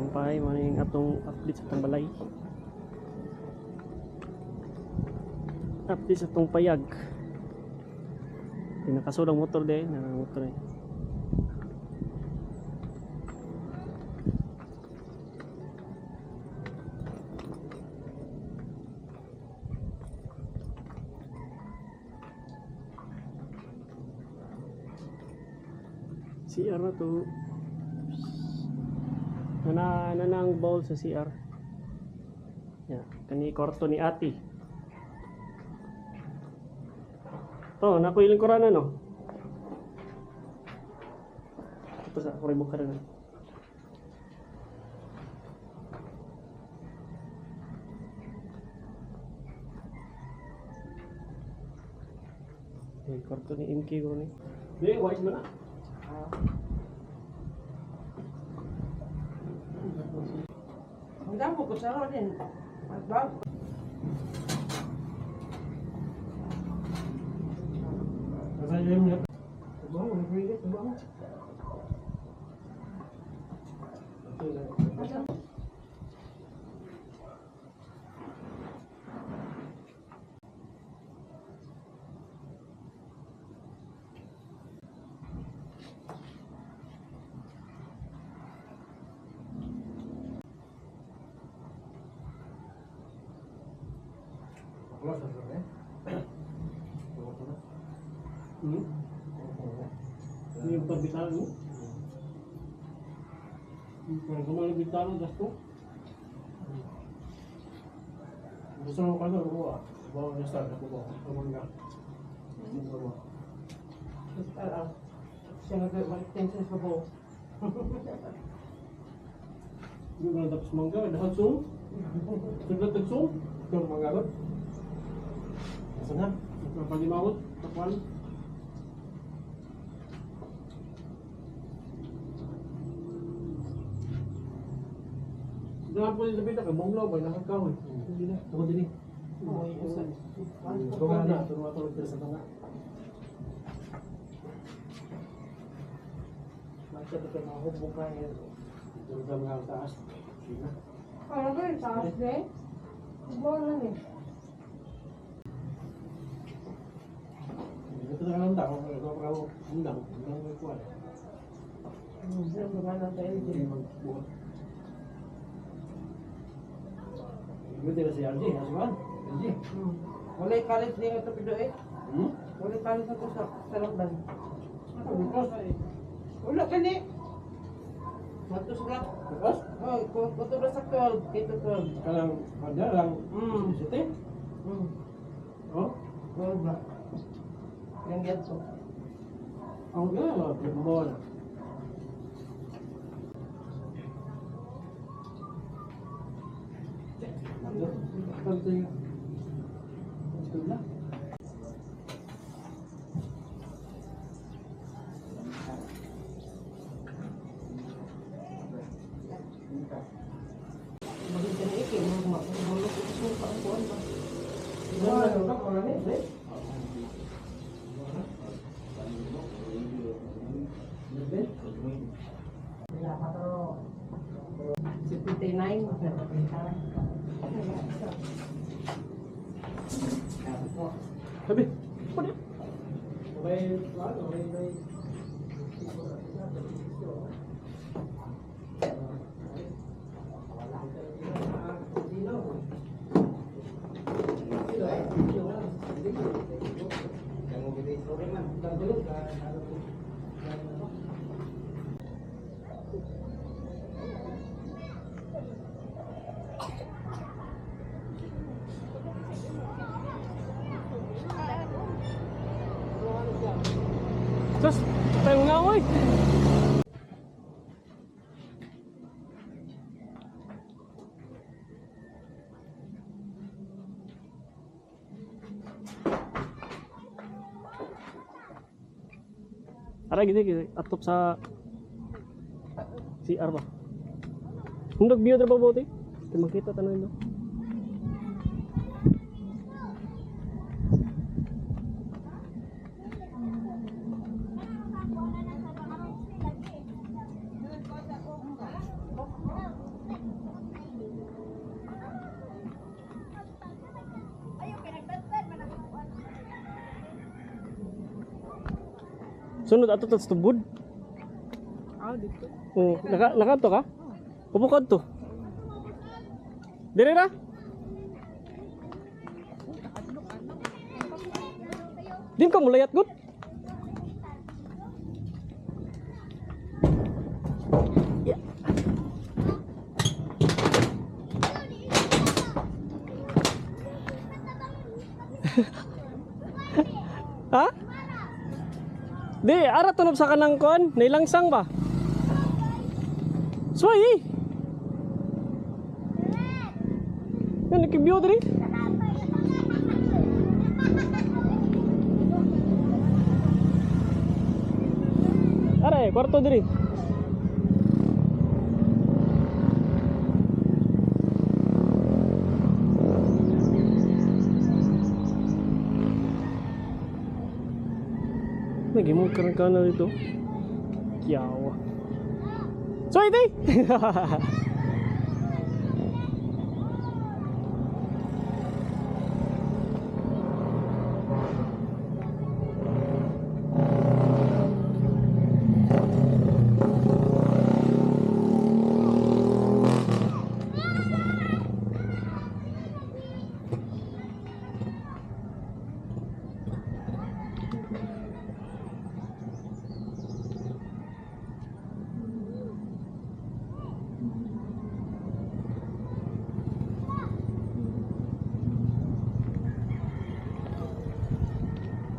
Kumpay, mo yung atong update sa atong balay. Update sa atong payag. Pinakasulong motor din, na motor eh. CR na to. Nana nana ang bowl sa CR. Ya, kani kwarto ni Ate. To, nako ilang korana no. Ito sa ako rin na. Eh, kwarto ni MK ko ni. Di, wise man na. Ang damo ko sa rin. Magbag. Hmm? Yung pagbitan mo? Kung kumalo bitano, gasto. Gusto mo ka na, ruwa. Bawa niya sa ako ba? Tumangga. Gusto Siya nag-extension sa buo. Hindi mo na tapos mangga, lahat sum. Suglat tag sum. Ikaw manggagot? Asa na? Paglimawot, takwan. Hindi po yung labita, kay Bonglaw ba, lahat kahoy. Hindi na. Ako din eh. Oo, yun. Tunga na, tunga tulog dito sa tunga. Magsabi ka mga hubog ka niya. Tulog ka mga taas. Sige na. Ano ba yung taas din? Hubog lang eh. Ito na lang tao, ito pa ako, undang, undang may kuwan. Ang baba ng tayo Hindi din. magbuhat. Hindi na si RJ, asuan. RJ. Walay kalit din ito pido eh. Hmm? Walay kalit ako sa longban. Bukas. Wala ka ni. Matos lang. Bukas? Oh, kuto ba sa 12? Kito 12. Kalang, kanya lang, city. Oh? 12 ba? Yang ganito. Ang gano'n, mo na. Maganda na iki, mga magulog ito sa pangkuan ba? Wala pa to. 79, Sabi, pwede. Okay, okay, okay. Sus, tayo nga oy. Aray gini gini atop sa CR ba. Hundog view dra ba bote? Kay makita tanan no. Sunod ato tas tubod. Ah, dito. Oh, naka to ka? Upo ka to. Dire ra. Din ka mulayat gud. Yeah. Ha? Di, ara tunob sa kanang kon, nailangsang ba? Suway eh. Yan, nakibiyo diri. Ara eh, kwarto diri. Nagimong karang kanal dito. Kiyawa. Suway di!